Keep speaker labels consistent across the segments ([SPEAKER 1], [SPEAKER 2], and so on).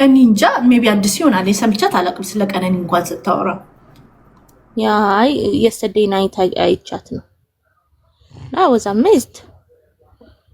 [SPEAKER 1] እኔ እንጃ፣ maybe አዲስ ይሆናል። የሰምቻት አላውቅም ስለ ቀነኒ እንኳን ስታወራ።
[SPEAKER 2] Yeah፣ አይ፣ yesterday night አይቻት ነው። I was amazed።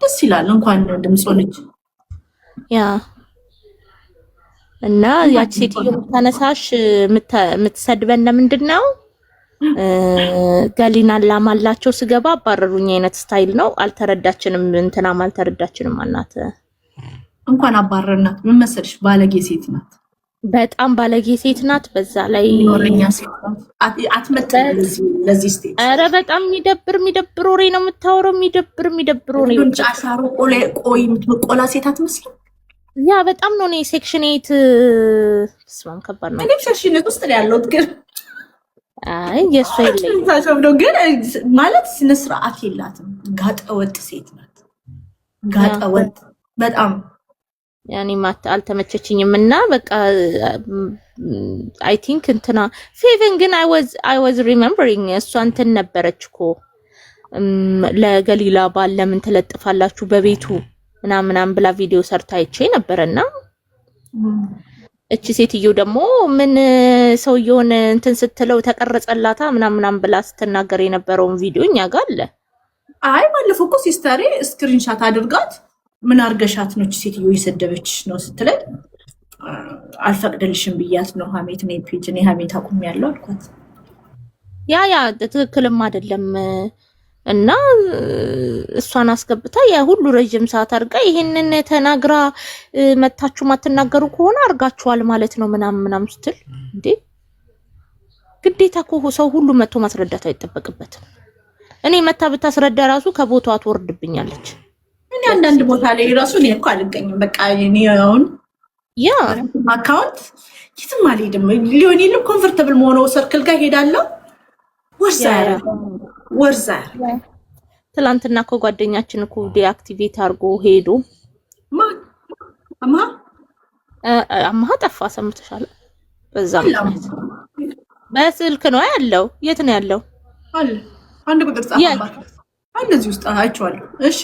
[SPEAKER 1] ደስ ይላል። እንኳን ድምፅ ሆነች።
[SPEAKER 2] Yeah፣ እና ያቺ ሴትዮ የምታነሳሽ የምትሰድበን ለምንድን ነው? ገሊናን ላማላቸው ስገባ አባረሩኝ አይነት style ነው። አልተረዳችንም፣ እንትናም አልተረዳችንም። አናት
[SPEAKER 1] እንኳን አባረርናት። ምን መሰልሽ፣ ባለጌ ሴት ናት።
[SPEAKER 2] በጣም ባለጌ ሴት ናት። በዛ ላይ
[SPEAKER 1] ወረኛ ሴት ናት። አትመጥንም ለዚህ state።
[SPEAKER 2] ኧረ በጣም የሚደብር የሚደብር ወሬ ነው የምታወራው። የሚደብር የሚደብር ወሬ።
[SPEAKER 1] ጫሻሮ ቆይ የምትቆላ ሴት አትመስልም።
[SPEAKER 2] Yeah፣ በጣም ነው። እኔ section 8 ስማም ከባድ ነው።
[SPEAKER 1] እኔም section 8 ውስጥ ነው ያለሁት ግን
[SPEAKER 2] አይ፣ የእሷ የለኝም።
[SPEAKER 1] ነው ግን ማለት ስነ ስርዓት የላትም። ጋጠ ወጥ ሴት ናት። ጋጠ ወጥ በጣም።
[SPEAKER 2] ያኔ አልተመቸችኝም እና በቃ I think እንትና ፌቨን ግን I was remembering እሷ እንትን ነበረች እኮ፣ ለገሊላ ባል ለምን ትለጥፋላችሁ በቤቱ ምናምን ምናምን ብላ ቪዲዮ ሰርታ አይቼ ነበረና እቺ ሴትዮ ደግሞ ምን ሰውየውን እንትን ስትለው ተቀረጸላታ ምናምን ምናምን ብላ ስትናገር የነበረውን ቪዲዮ እኛ ጋር አለ።
[SPEAKER 1] አይ፣ ባለፈው እኮ sister ኤ screenshot አድርጋት ምን አርገሻት ነው እቺ ሴትዮ እየሰደበች ነው ስትለኝ አልፈቅድልሽም ብያት ነው ሀሜት እኔ page እኔ ሀሜት አቁሜያለሁ አልኳት።
[SPEAKER 2] Yeah፣ ትክክልም አይደለም እና እሷን አስገብታ የሁሉ ረዥም ሰዓት አድርጋ ይሄንን ተናግራ መታችሁ ማትናገሩ ከሆነ አርጋችኋል ማለት ነው ምናምን ምናምን ስትል፣ እንዴ፣ ግዴታ እኮ ሰው ሁሉ መጥቶ ማስረዳት አይጠበቅበትም። እኔ መታ ብታስረዳ ራሱ ከቦታዋ ትወርድብኛለች።
[SPEAKER 1] እኔ አንዳንድ ቦታ ላይ ራሱ እኔ እኮ አልገኝም። በቃ እኔ አሁን account የትም አልሄድም። ሊሆን የለም comfortable መሆነው circle ጋር ሄዳለሁ። ወርዛ ወርዛ።
[SPEAKER 2] ትላንትና እኮ ጓደኛችን እኮ deactivate አድርጎ ሄዶ
[SPEAKER 1] ማን? አማ?
[SPEAKER 2] አማሃ ጠፋ። ሰምተሻል? በዛ ምክንያት በስልክ ነው ያለው። የት ነው ያለው?
[SPEAKER 1] አለ፣ አንድ ቁጥር ጻፈባት። አንድ እዚህ ውስጥ አይቼዋለሁ። እሺ።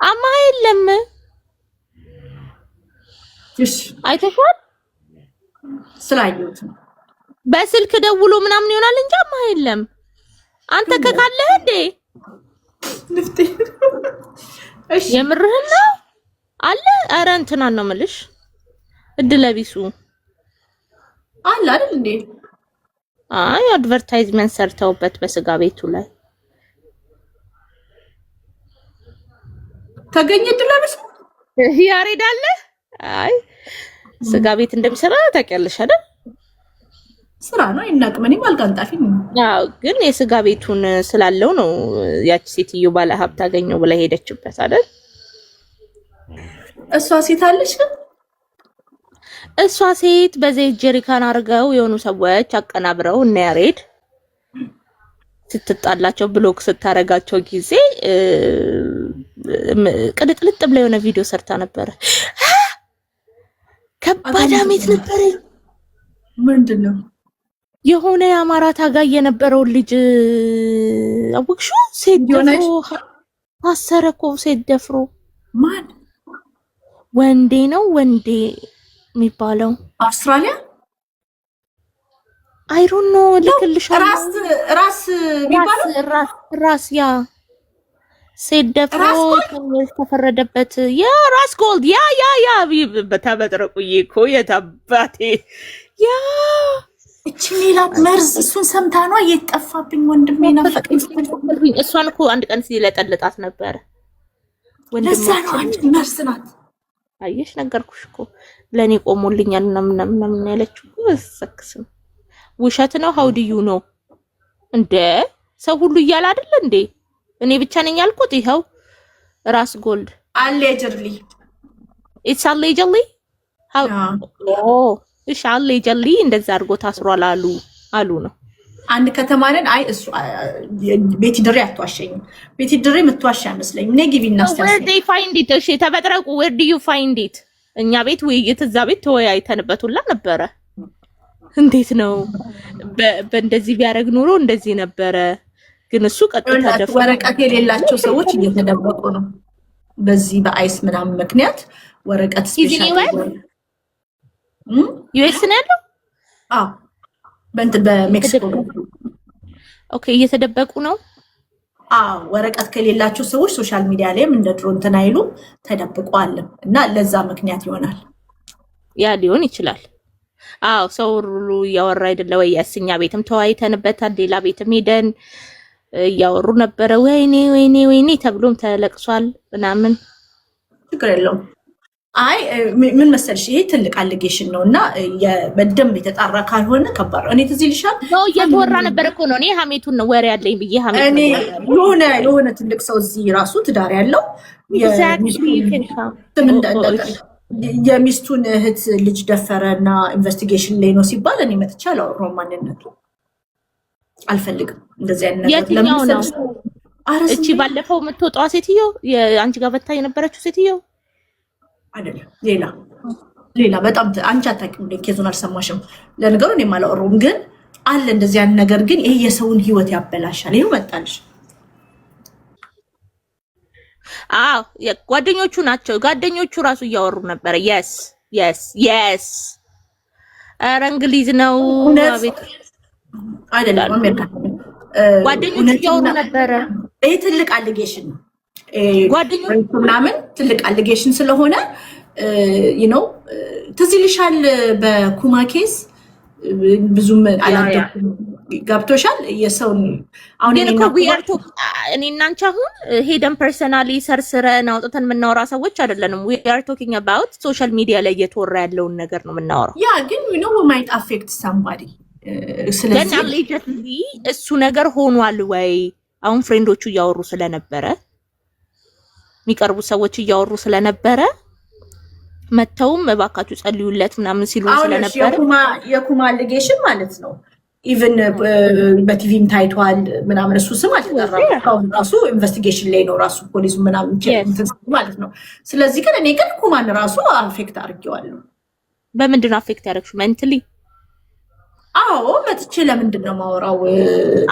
[SPEAKER 2] አማሃ የለም።
[SPEAKER 1] እሺ።
[SPEAKER 2] አይተሽዋል?
[SPEAKER 1] ስላየሁት ነው።
[SPEAKER 2] በስልክ ደውሎ ምናምን ይሆናል እንጂ አማሃ የለም። አንተ ከካለህ እንዴ?
[SPEAKER 1] ንፍጤ። እሺ።
[SPEAKER 2] የምርህን ነው አለ? ኧረ እንትናን ነው የምልሽ፣ እድለቢሱ።
[SPEAKER 1] አለ አይደል እንዴ?
[SPEAKER 2] አይ፣ advertisement ሰርተውበት በስጋ ቤቱ ላይ።
[SPEAKER 1] ተገኘ እድለቢሱ።
[SPEAKER 2] ያሬድ አለ። አይ፣ ስጋ ቤት እንደሚሰራ ታውቂያለሽ አይደል?
[SPEAKER 1] ስራ ነው አይናቅም። እኔም አልጋ አንጣፊ ነኝ።
[SPEAKER 2] አዎ፣ ግን የስጋ ቤቱን ስላለው ነው ያቺ ሴትዮ ባለ ሀብት አገኘው ብላ ሄደችበት አይደል?
[SPEAKER 1] እሷ ሴት አለች ግን።
[SPEAKER 2] እሷ ሴት በዘይት ጀሪካን አድርገው የሆኑ ሰዎች አቀናብረው እነ ያሬድ ስትጣላቸው block ስታረጋቸው ጊዜ ቅልጥልጥ ብላ የሆነ ቪዲዮ ሰርታ ነበረ። ከባድ ሐሜት ነበረኝ።
[SPEAKER 1] ምንድን ነው?
[SPEAKER 2] የሆነ የአማራ ታጋይ የነበረውን ልጅ አወቅሽው? ሴት ደፍሮ ታሰረ እኮ፣ ሴት ደፍሮ።
[SPEAKER 1] ማን?
[SPEAKER 2] ወንዴ ነው፣ ወንዴ የሚባለው።
[SPEAKER 1] አውስትራሊያ?
[SPEAKER 2] I don't know፣ ልክልሻለሁ።
[SPEAKER 1] ራስ ራስ የሚባለው?
[SPEAKER 2] ራስ ራስ፣ yeah፣ ሴት ደፍሮ ተፈረደበት። Yeah፣ ራስ ጎልድ፣ yeah yeah yeah በተበጥረቁዬ እኮ የታባቴ yeah።
[SPEAKER 1] እቺ ሜላት መርዝ እሱን ሰምታ ነው የት ጠፋብኝ ወንድሜ ናፈቀኝ።
[SPEAKER 2] እሷን እኮ አንድ ቀን ሲለጠልጣት ነበረ።
[SPEAKER 1] ለዛ ነው፣ አንቺ መርዝ ናት።
[SPEAKER 2] አየሽ፣ ነገርኩሽ እኮ፣ ለእኔ ቆሞልኛል ምናምን ምናምን ያለችው እኮ ሰክስም ውሸት ነው። How do you know እንደ ሰው ሁሉ እያለ አይደለ እንዴ? እኔ ብቻ ነኝ ያልኩት? ይኸው ራስ ጎልድ።
[SPEAKER 1] Allegedly.
[SPEAKER 2] It's allegedly። Oh እሺ፣ allegedly እንደዛ አድርጎ ታስሯል አሉ አሉ ነው።
[SPEAKER 1] አንድ ከተማ ነን። አይ፣ እሱ ቤቲ ድሬ አትዋሸኝም። ቤቲ ድሬ የምትዋሽ አይመስለኝም። ነይ ግቢ እና እስኪ
[SPEAKER 2] Where they find it? እሺ ተበጥረቁ፣ where do you find it? እኛ ቤት ውይይት እዛ ቤት ተወያይተንበት ሁላ ነበረ። እንዴት ነው በእንደዚህ ቢያደርግ ኑሮ እንደዚህ ነበረ፣ ግን እሱ ቀጥታ ደፍ
[SPEAKER 1] ወረቀት የሌላቸው ሰዎች እየተደበቁ ነው። በዚህ በ ICE ምናምን ምክንያት ወረቀት special
[SPEAKER 2] US ነው ያለው።
[SPEAKER 1] አዎ፣ በእንትን በሜክሲኮ።
[SPEAKER 2] Okay፣ እየተደበቁ ነው።
[SPEAKER 1] አዎ፣ ወረቀት ከሌላቸው ሰዎች social media ላይም እንደ ድሮ እንትን አይሉ፣ ተደብቀዋልም እና ለዛ ምክንያት ይሆናል።
[SPEAKER 2] Yeah፣ ሊሆን ይችላል። አዎ፣ ሰው ሁሉ እያወራ አይደለ ወይ? Yes፣ እኛ ቤትም ተወያይተንበታል። ሌላ ቤትም ሄደን እያወሩ ነበረ። ወይኔ ወይኔ ወይኔ ተብሎም ተለቅሷል ምናምን።
[SPEAKER 1] ችግር የለውም። አይ፣ ምን መሰልሽ፣ ይሄ ትልቅ allegation ነው እና በደንብ የተጣራ ካልሆነ ከባድ ነው። እኔ ትዝ ይልሻል
[SPEAKER 2] ነው፣ እየተወራ ነበር እኮ ነው። እኔ ሀሜቱን ነው፣ ወሬ ያለኝ ብዬ ሀሜት
[SPEAKER 1] እኔ
[SPEAKER 2] ነው።
[SPEAKER 1] የሆነ ትልቅ ሰው እዚህ ራሱ ትዳር ያለው የሚስቱን እህት ልጅ ደፈረ እና investigation ላይ ነው ሲባል እኔ መጥቼ አላወራሁም። ማንነቱ አልፈልግም እንደዚህ አይነት ነገር።
[SPEAKER 2] የትኛው ነው? እቺ ባለፈው የምትወጣዋ ሴትዮ፣ የአንቺ ጋር በታ የነበረችው ሴትዮ?
[SPEAKER 1] አይደለም፣ ሌላ ሌላ። በጣም አንቺ አታውቂም፣ case ኡን አልሰማሽም። ለነገሩ እኔም አላወራሁም፣ ግን አለ እንደዚህ አይነት ነገር። ግን ይሄ የሰውን ህይወት ያበላሻል። ይኸው መጣልሽ።
[SPEAKER 2] አዎ፣ ጓደኞቹ ናቸው። ጓደኞቹ ራሱ እያወሩ ነበረ። Yes። ኧረ እንግሊዝ ነው። አቤት።
[SPEAKER 1] አይደለም፣ አሜሪካ።
[SPEAKER 2] ጓደኞቹ እያወሩ ነበረ።
[SPEAKER 1] ይሄ ትልቅ allegation ነው።
[SPEAKER 2] ጓደኞቹ
[SPEAKER 1] ምናምን ትልቅ allegation ስለሆነ ነው። ትዝ ይልሻል በኩማ case ብዙም አላደኩም። ገብቶሻል? የሰውን አሁን
[SPEAKER 2] ግን እኮ እኔ እና አንቺ አሁን ሄደን personally ሰርስረን አውጥተን የምናወራ ሰዎች አይደለንም። We are talking about social media ላይ እየተወራ ያለውን ነገር ነው የምናወራው።
[SPEAKER 1] Yeah፣ ግን might affect somebody።
[SPEAKER 2] ግን
[SPEAKER 1] ስለዚህ
[SPEAKER 2] allegedly እሱ ነገር ሆኗል ወይ? አሁን friend ኦቹ እያወሩ ስለነበረ፣ የሚቀርቡ ሰዎች እያወሩ ስለነበረ፣ መተውም እባካችሁ ጸልዩለት ምናምን ሲሉ
[SPEAKER 1] አሁን
[SPEAKER 2] ስለነበረ
[SPEAKER 1] የኩማ allegation ማለት ነው። Even በ TV ም ታይቷል ምናምን፣ እሱ ስም አልተጠራም። አሁን ራሱ investigation ላይ ነው ራሱ ፖሊሱ ምናምን ማለት ነው። ስለዚህ ግን እኔ ግን ኩማን ራሱ affect አድርጌዋለሁ።
[SPEAKER 2] በምንድን ነው affect ያደረግሽው? Mentally?
[SPEAKER 1] አዎ፣ መጥቼ ለምንድን ነው የማወራው?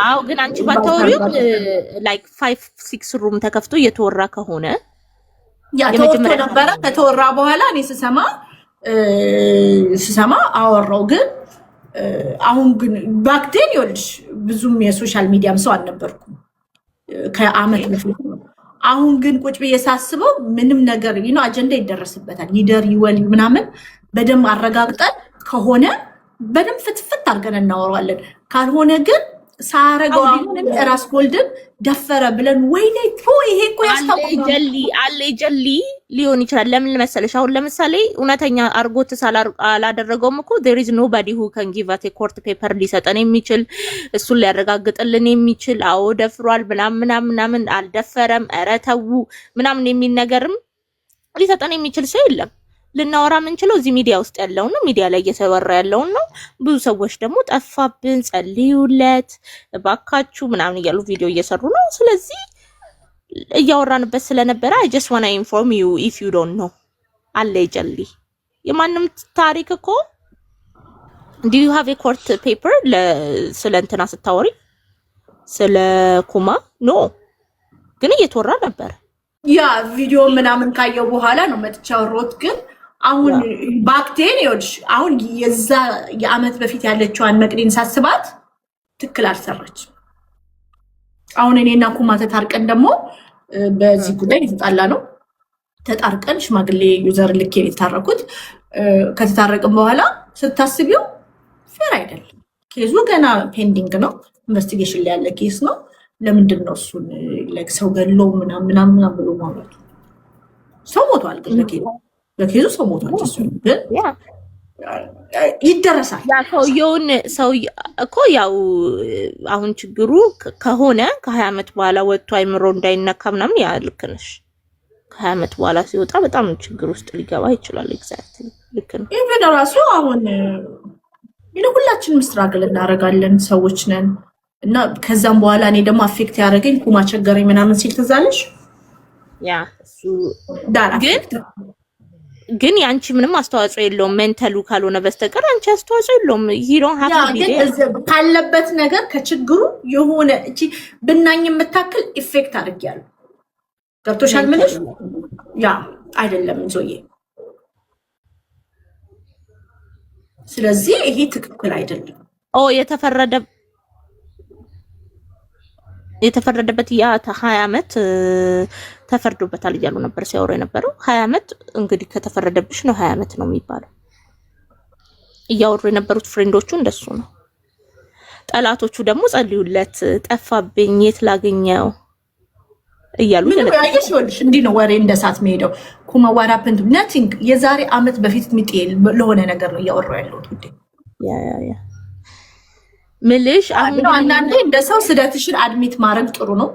[SPEAKER 2] አዎ፣ ግን አንቺ ባታወሪው like five six room ተከፍቶ እየተወራ ከሆነ
[SPEAKER 1] Yeah፣ ተወርቶ ነበረ። ከተወራ በኋላ እኔ ስሰማ አወራው። ግን አሁን ግን back then ይኸውልሽ ብዙም የ social media ም ሰው አልነበርኩም ከአመት በፊት ነው። አሁን ግን ቁጭ ብዬ ሳስበው ምንም ነገር አጀንዳ ይደረስበታል፣ ይደር ይወል ምናምን በደንብ አረጋግጠን ከሆነ በደንብ ፍትፍት አድርገን እናወራዋለን። ካልሆነ ግን ሳረገው አሁን ራስ ጎልድን ደፈረ ብለን ወይኔ ይሄ እኮ ያስታውቃል።
[SPEAKER 2] Allegedly ሊሆን ይችላል። ለምን መሰለሽ? አሁን ለምሳሌ እውነተኛ አርጎትስ አላደረገውም እኮ there is nobody who can give us court paper ሊሰጠን የሚችል፣ እሱን ሊያረጋግጥልን የሚችል፣ አዎ ደፍሯል ምናምን ምናምን ምናምን፣ አልደፈረም፣ ኧረ ተዉ ምናምን የሚል ነገርም ሊሰጠን የሚችል ሰው የለም። ልናወራ የምንችለው እዚህ ሚዲያ ውስጥ ያለውን ነው፣ ሚዲያ ላይ እየተወራ ያለውን ነው። ብዙ ሰዎች ደግሞ ጠፋብን፣ ጸልዩለት እባካችሁ ምናምን እያሉ ቪዲዮ እየሰሩ ነው። ስለዚህ እያወራንበት ስለነበረ I just wanna inform you if you don't know። Allegedly የማንም ታሪክ እኮ do you have a court paper ስለ እንትና ስታወሪ፣ ስለ ኩማ? No፣ ግን እየተወራ ነበር።
[SPEAKER 1] Yeah፣ ቪዲዮ ምናምን ካየው በኋላ ነው መጥቻ አወራሁት። ግን አሁን back then ይኸውልሽ አሁን የዛ የአመት በፊት ያለችዋን መቅዲን ሳስባት ትክክል አልሰራችም። አሁን እኔና ኩማ ተታርቀን ደግሞ በዚህ ጉዳይ የተጣላ ነው። ተጣርቀን ሽማግሌ user ልኬ የታረኩት፣ ከተታረቅን በኋላ ስታስቢው fair አይደለም። Case ኡ ገና pending ነው፣ investigation ላይ ያለ case ነው። ለምንድን ነው እሱን ሰው ገሎ ምናምን ምናምን ብሎ ማውራቱ? ሰው ሞቷል፣ ግን በ case ኡ ሰው ሞቷል። እሱ ግን ይደረሳል።
[SPEAKER 2] ያ ሰውየውን ሰው እኮ ያው አሁን ችግሩ ከሆነ ከ20 ዓመት በኋላ ወጥቶ አይምሮ እንዳይነካ ምናምን፣ yeah፣ ልክ ነሽ። ከ20 ዓመት በኋላ ሲወጣ በጣም ችግር ውስጥ ሊገባ ይችላል። Exactly፣ ልክ ነው።
[SPEAKER 1] Even ራሱ አሁን ሁላችንም struggle እናደርጋለን፣ ሰዎች ነን። እና ከዛም በኋላ እኔ ደግሞ affect ያደረገኝ ኩማ ቸገረኝ ምናምን ሲል ትዝ አለሽ?
[SPEAKER 2] Yeah፣ እሱ ግን የአንቺ ምንም አስተዋጽኦ የለውም። Mental ኡ ካልሆነ በስተቀር አንቺ አስተዋጽኦ የለውም። He don't have to be
[SPEAKER 1] ካለበት ነገር ከችግሩ የሆነ እቺ ብናኝ የምታክል effect አድርጊያለሁ። ገብቶሻል? ምልሽ yeah አይደለም ዞዬ። ስለዚህ ይሄ ትክክል አይደለም።
[SPEAKER 2] ኦ የተፈረደበት ያ 20 ዓመት ተፈርዶበታል እያሉ ነበር ሲያወሩ የነበረው። 20 ዓመት እንግዲህ ከተፈረደብሽ ነው 20 ዓመት ነው የሚባለው። እያወሩ የነበሩት friend ኦቹ እንደሱ ነው። ጠላቶቹ ደግሞ ጸልዩለት፣ ጠፋብኝ፣ የት ላገኘው እያሉ
[SPEAKER 1] ምንም ያየሽ፣ ይኸውልሽ እንዲህ ነው ወሬ እንደ እሳት የሚሄደው። ኩማ what happened? Nothing። የዛሬ ዓመት በፊት ሚጥል ለሆነ ነገር ነው እያወራሁ ያለሁት ውዴ።
[SPEAKER 2] Yeah, ምልሽ አሁን
[SPEAKER 1] አንዳንዴ እንደ ሰው ስህተትሽን admit ማድረግ ጥሩ ነው።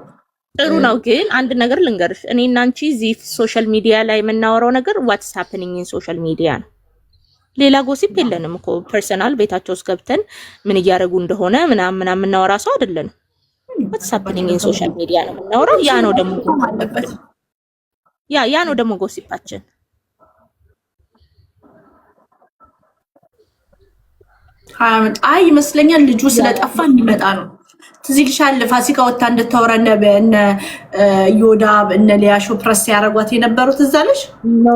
[SPEAKER 2] ጥሩ ነው። ግን አንድ ነገር ልንገርሽ፣ እኔ እና አንቺ እዚህ social media ላይ የምናወራው ነገር what's happening in social media ነው። ሌላ gossip የለንም እኮ። Personal ቤታቸው ውስጥ ገብተን ምን እያደረጉ እንደሆነ ምናምን ምናምን የምናወራ ሰው አይደለንም። What's happening in social media ነው የምናወራው። ያ ነው ደግሞ
[SPEAKER 1] አለበት።
[SPEAKER 2] ያ ነው ደግሞ gossip ኣችን።
[SPEAKER 1] 20 ዓመት አይ ይመስለኛል ልጁ ስለጠፋ እንዲመጣ ነው። ትዝ ይልሻል ፋሲካ ወታ እንድታወራ እነ ዮዳብ እነ ሊያሾ ፕረስ ያደረጓት የነበሩት እዛ አለሽ።
[SPEAKER 2] No,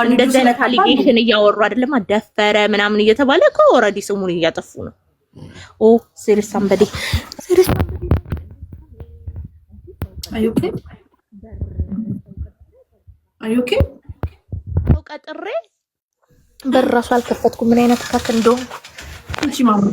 [SPEAKER 2] እንደዚህ አይነት allegation እያወሩ አይደለም፣ ደፈረ ምናምን እየተባለ እኮ already ስሙን እያጠፉ ነው። Oh, there's somebody, there's somebody.
[SPEAKER 1] Are you okay? Are you okay?
[SPEAKER 2] ሰው ቀጥሬ በር እራሱ አልከፈትኩም። ምን አይነት ካክ እንደሆንኩ።
[SPEAKER 1] አንቺ ማማ።